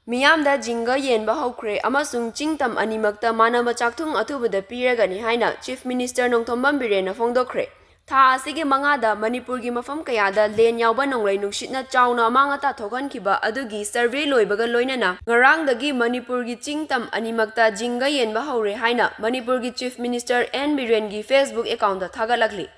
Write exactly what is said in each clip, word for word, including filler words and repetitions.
ꯃꯤꯌꯥꯝꯗ ꯖꯤꯡꯒ ꯌꯦꯟꯕ ꯍꯧꯈ꯭ꯔꯦ ꯑꯃꯁꯨꯡ ꯆꯤꯡ ꯇꯝ ꯑꯅꯤꯃꯛꯇ ꯃꯥꯟꯅꯕ ꯆꯥꯛꯊꯨꯡ ꯑꯊꯨꯕꯗ ꯄꯤꯔꯒꯅꯤ ꯍꯥꯏꯅ Chief Minister ꯅꯣꯡꯊꯣꯝꯕꯝ ꯕꯤꯔꯦꯟꯅ ꯐꯣꯡꯗꯣꯛꯈ꯭ꯔꯦ꯫ ꯊꯥ ꯑꯁꯤꯒꯤ ꯃꯉꯥꯗ ꯃꯅꯤꯄꯨꯔꯒꯤ ꯃꯐꯝ ꯀꯌꯥꯗ ꯂꯦꯟ ꯌꯥꯎꯕ ꯅꯣꯡꯂꯩ ꯅꯨꯡꯁꯤꯠꯅ ꯆꯥꯎꯅ ꯑꯃꯥꯡ ꯑꯇꯥ ꯊꯣꯛꯍꯟꯈꯤꯕ ꯑꯗꯨꯒꯤ survey ꯂꯣꯏꯕꯒ ꯂꯣꯏꯅꯅ ꯉꯔꯥꯡꯗꯒꯤ ꯃꯅꯤꯄꯨꯔꯒꯤ ꯆꯤꯡ ꯇꯝ ꯑꯅꯤꯃꯛꯇ ꯖꯤꯡꯒ ꯌꯦꯟꯕ ꯍꯧꯔꯦ ꯍꯥꯏꯅ ꯃꯅꯤꯄꯨꯔꯒꯤ Chief Minister ꯑꯦꯟ ꯕꯤꯔꯦꯟꯒꯤ Facebook account ꯊꯥꯒꯠꯂꯛꯂꯤ꯫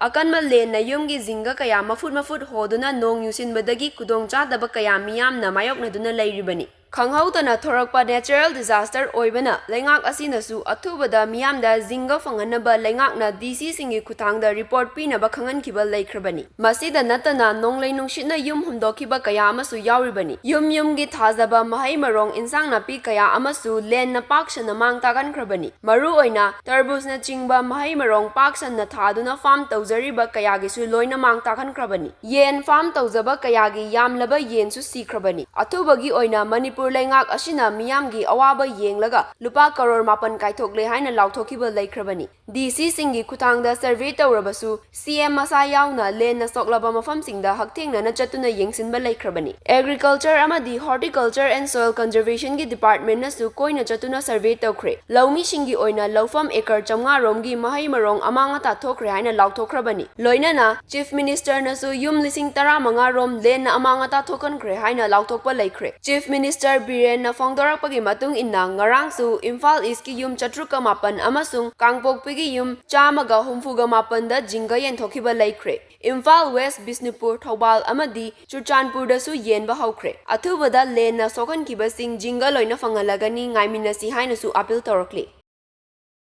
ꯑꯀꯟꯕ ꯂꯦꯟꯅ ꯌꯨꯝꯒꯤ ꯖꯤꯡꯒ ꯀꯌꯥ ꯃꯐꯨꯠ ꯃꯐꯨꯠ ꯍꯣꯗꯨꯅ ꯅꯣꯡ ꯌꯨꯁꯤꯟꯕꯗꯒꯤ ꯈꯨꯗꯣꯡꯆꯥꯗꯕ ꯀꯌꯥ ꯃꯤꯌꯥꯝꯅ ꯃꯥꯌꯣꯛꯅꯗꯨꯅ ꯂꯩꯔꯤꯕꯅꯤ꯫ ꯈꯪꯍꯧꯗꯅ ꯊꯣꯔꯛꯄ natural disaster ꯑꯣꯏꯕꯅ ꯂꯩꯉꯥꯛ ꯑꯁꯤꯅꯁꯨ ꯑꯊꯨꯕꯗ ꯃꯤꯌꯥꯝꯗ ꯖꯤꯡꯒ ꯐꯪꯍꯟꯅꯕ ꯂꯩꯉꯥꯛꯅ DC ꯁꯤꯡꯒꯤ ꯈꯨꯠꯊꯥꯡꯗ report ꯄꯤꯅꯕ ꯈꯪꯍꯟꯈꯤꯕ ꯂꯩꯈ꯭ꯔꯕꯅꯤ꯫ ꯃꯁꯤꯗ ꯅꯠꯇꯅ ꯅꯣꯡꯂꯩ ꯅꯨꯡꯁꯤꯠꯅ ꯌꯨꯝ ꯍꯨꯝꯗꯣꯛꯈꯤꯕ ꯀꯌꯥ ꯑꯃꯁꯨ ꯌꯥꯎꯔꯤꯕꯅꯤ꯫ ꯌꯨꯝ ꯌꯨꯝꯒꯤ ꯊꯥꯖꯕ ꯃꯍꯩ ꯃꯔꯣꯡ, ꯏꯟꯁꯥꯡ ꯅꯥꯄꯤ ꯀꯌꯥ ꯑꯃꯁꯨ ꯂꯦꯟꯅ ꯄꯥꯛ ꯁꯟꯅ ꯃꯥꯡ ꯇꯥꯛꯍꯟꯈ꯭ꯔꯕꯅꯤ꯫ ꯃꯔꯨꯑꯣꯏꯅ ꯇꯔꯕꯨꯖꯅꯆꯤꯡꯕ ꯃꯍꯩ ꯃꯔꯣꯡ ꯄꯥꯛ ꯁꯟꯅ ꯊꯥꯗꯨꯅ farm ꯇꯧꯖꯔꯤꯕ ꯀꯌꯥꯒꯤꯁꯨ ꯂꯣꯏꯅ ꯃꯥꯡ ꯇꯥꯛꯍꯟꯈ꯭ꯔꯕꯅꯤ꯫ ꯌꯦꯟ farm ꯇꯧꯖꯕ ꯀꯌꯥꯒꯤ ꯌꯥꯝꯂꯕ ꯌꯦꯟꯁꯨ ꯁꯤꯈ꯭ꯔꯕꯅꯤ꯫ ꯑꯊꯨꯕꯒꯤ ꯑꯣꯏꯅ ꯃꯅꯤꯄꯨꯔ ꯂꯩꯉꯥꯛ ꯑꯁꯤꯅ ꯃꯤꯌꯥꯝꯒꯤ ꯑꯋꯥꯕ ꯌꯦꯡꯂꯒ ꯂꯨꯄꯥ ꯀꯔꯣꯔ ꯃꯥꯄꯟ ꯀꯥꯏꯊꯣꯛꯂꯦ ꯍꯥꯏꯅ ꯂꯥꯎꯊꯣꯛꯈꯤꯕ ꯂꯩꯈ꯭ꯔꯕꯅꯤ꯫ DC ꯁꯤꯡꯒꯤ ꯈꯨꯠꯊꯥꯡꯗ survey ꯇꯧꯔꯕꯁꯨ CM ꯃꯁꯥ ꯌꯥꯎꯅ ꯂꯦꯟꯅ ꯁꯣꯛꯂꯕ ꯃꯐꯝꯁꯤꯡꯗ ꯍꯛꯊꯦꯡꯅꯅ ꯆꯠꯇꯨꯅ ꯌꯦꯡꯁꯤꯟꯕ ꯂꯩꯈ꯭ꯔꯕꯅꯤ꯫ Agriculture ꯑꯃꯗꯤ Horticulture and Soil Conservation ꯒꯤ department ꯅꯁꯨ ꯀꯣꯏꯅ ꯆꯠꯇꯨꯅ survey ꯇꯧꯈ꯭ꯔꯦ꯫ ꯂꯧꯃꯤꯁꯤꯡꯒꯤ ꯑꯣꯏꯅ ꯂꯧꯐꯝ acre ꯆꯥꯝꯃꯉꯥ ꯔꯣꯝꯒꯤ ꯃꯍꯩ ꯃꯔꯣꯡ ꯑꯃꯥꯡ ꯑꯇꯥ ꯊꯣꯛꯈ꯭ꯔꯦ ꯍꯥꯏꯅ ꯂꯥꯎꯊꯣꯛꯈ꯭ꯔꯕꯅꯤ꯫ ꯂꯣꯏꯅꯅ Chief Minister ꯅꯁꯨ ꯌꯨꯝ ꯂꯤꯁꯤꯡ ꯇꯔꯥꯃꯉꯥ ꯔꯣꯝ ꯂꯦꯟꯅ ꯑꯃꯥꯡ ꯑꯇꯥ ꯊꯣꯛꯍꯟꯈ꯭ꯔꯦ ꯍꯥꯏꯅ ꯂꯥꯎꯊꯣꯛꯄ ꯂꯩꯈ꯭ꯔꯦ꯫ Chief Minister ꯕꯤꯔꯦꯟꯅ ꯐꯣꯡꯗꯣꯔꯛꯄꯒꯤ ꯃꯇꯨꯡ ꯏꯟꯅ ꯉꯔꯥꯡꯁꯨ ꯏꯝꯐꯥꯜ East ꯀꯤ ꯌꯨꯝ ꯆꯥꯇ꯭ꯔꯨꯛꯀ ꯃꯥꯄꯟ ꯑꯃꯁꯨꯡ ꯀꯥꯡꯄꯣꯛꯄꯤꯒꯤ ꯌꯨꯝ ꯆꯥꯝꯃꯒ ꯍꯨꯝꯐꯨꯒ ꯃꯥꯄꯟꯗ ꯖꯤꯡꯒ ꯌꯦꯟꯊꯣꯛꯈꯤꯕ ꯂꯩꯈ꯭ꯔꯦ꯫ ꯏꯝꯐꯥꯜ West, ꯕꯤꯁꯅꯨꯄꯨꯔ, ꯊꯧꯕꯥꯜ ꯑꯃꯗꯤ ꯆꯨꯔꯆꯥꯟꯄꯨꯔꯗꯁꯨ ꯌꯦꯟꯕ ꯍꯧꯈ꯭ꯔꯦ꯫ ꯑꯊꯨꯕꯗ ꯂꯦꯟꯅ ꯁꯣꯛꯍꯟꯈꯤꯕꯁꯤꯡ ꯖꯤꯡꯒ ꯂꯣꯏꯅ ꯐꯪꯍꯜꯂꯒꯅꯤ, ꯉꯥꯏꯃꯤꯟꯅꯁꯤ ꯍꯥꯏꯅꯁꯨ appeal ꯇꯧꯔꯛꯂꯤ꯫